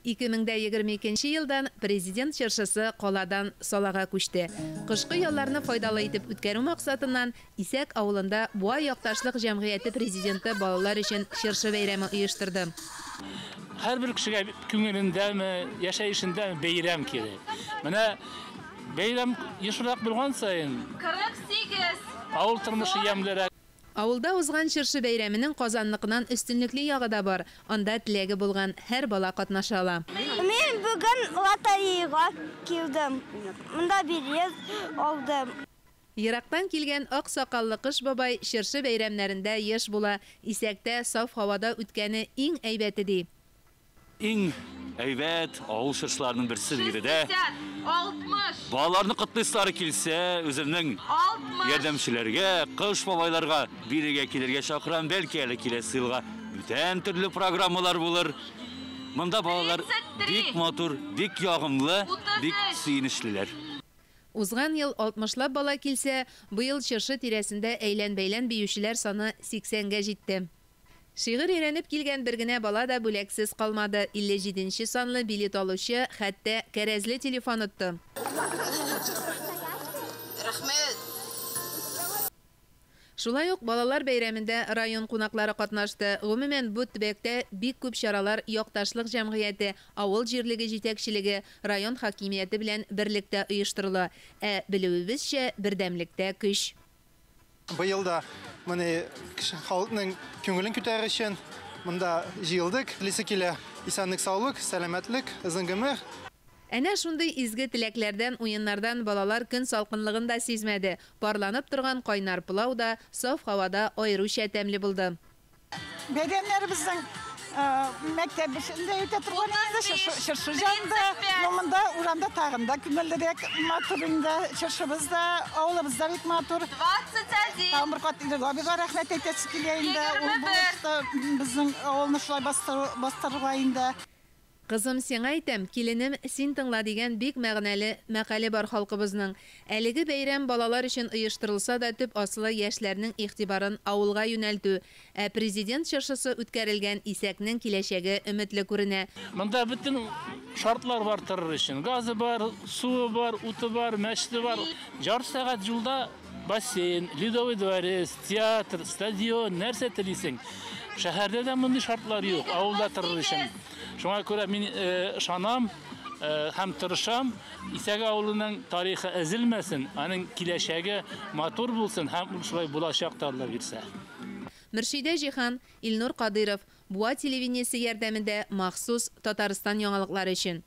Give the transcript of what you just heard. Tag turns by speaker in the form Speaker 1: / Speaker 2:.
Speaker 1: 2022 нче елдан Президент чыршысы каладан салага күчте. Кышкы ялларны файдалы итеп үткәрү максатыннан Исәк авылында Буа якташлык җәмгыяте президенты балалар өчен чыршы бәйрәме оештырды.
Speaker 2: Һәрбер кешегә күңелендәме, яшәешендәме бәйрәм кирәк. Менә бәйрәм ешрак булган саен
Speaker 3: 48
Speaker 2: авыл тормышы ямьлерәк.
Speaker 1: Авылда узган чыршы бәйрәменең Казанныкыннан өстенлекле ягы да бар, анда теләге булган һәр бала катнаша ала.
Speaker 4: Мин бүген лотереяга килдем. Монда билет алдым.
Speaker 1: Ерактан килгән ак сакаллы Кыш бабай чыршы бәйрәмнәрендә еш була, Исәктә саф һавада үткәне иң әйбәте, ди.
Speaker 5: Иң әйбәт авыл чыршыларының берсе биредә.
Speaker 3: 60.
Speaker 5: Балаларны котлыйсылары килсә, үземнең
Speaker 3: 60.
Speaker 5: ярдәмчеләргә, кыш бабайларга бирегә килергә чакырам. Бәлки әле киләсе елга бүтән төрле программалар булыр. Монда балалар
Speaker 3: 33.
Speaker 5: бик матур, бик ягымлы, бик
Speaker 3: 33.
Speaker 5: сөенечлеләр.
Speaker 1: Узган ел 60лап бала килсә, быел чыршы тирәсендә әйлән-бәйлән биючеләр саны 80гә җитте. Шигырь өйрәнеп килгән бер генә бала да бүләксез калмады. 57 нче санлы билет алучы хәтта кәрәзле телефон отты.
Speaker 3: Рәхмәт.
Speaker 1: Шулай ук балалар бәйрәмендә район кунаклары катнашты. Гомумән, бу төбәктә бик күп чаралар якташлык җәмгыяте, авыл җирлеге җитәкчелеге, район хакимияте белән берлектә оештырыла. Ә белүебезчә, бердәмлектә көч.
Speaker 6: Быел да менә халыкның күңелен күтәрер өчен монда җыелдык. Телисе килә исәнлек, саулык, сәламәтлек, озын гомер.
Speaker 1: Әнә шундый изге теләкләрдән, уеннардан балалар көн салкынлыгын да сизмәде. Парланып торган кайнар пылау да саф һавада аеруча тәмле булды.
Speaker 7: Бәйрәмнәребезнең мәктәп эчендә үтә торган инде, чыршы җанында, но монда урамда тагын да күңеллерәк, матур инде, чыршыбыз да, авылыбыз да бик матур.
Speaker 3: 21.
Speaker 7: Тагын бер кат Ирек абыйга рәхмәт әйтәсе килә инде, ул
Speaker 3: 21.
Speaker 7: булышты безнең авылны шулай бастырырга инде.
Speaker 1: Кызым, сиңа әйтәм, киленем, син тыңла дигән бик мәгънәле мәкале бар халкыбызның. Әлеге бәйрәм балалар өчен оештырылса да, төп асылы яшьләрнең игътибарын авылга юнәлтү. Ә Президент чыршысы үткәрелгән Исәкнең киләчәге өметле күренә.
Speaker 2: Монда бөтен шартлар бар торыр өчен. Газы бар, суы бар, уты бар, мәчете бар. Ярты сәгать юлда бассейн, ледовый дворец, театр, стадион, нәрсә телисең. Шәһәрдә дә мондый шартлар юк, авылда торыр өчен. Шуңа күрә мин ышанам һәм тырышам, Исәк авылының тарихы өзелмәсен, аның киләчәге матур булсын һәм ул шулай булачак та Алла бирсә.
Speaker 1: Мөршидә Җиһан, Илнур Кадыйров, Буа телевидениесе ярдәмендә махсус Татарстан яңалыклары өчен.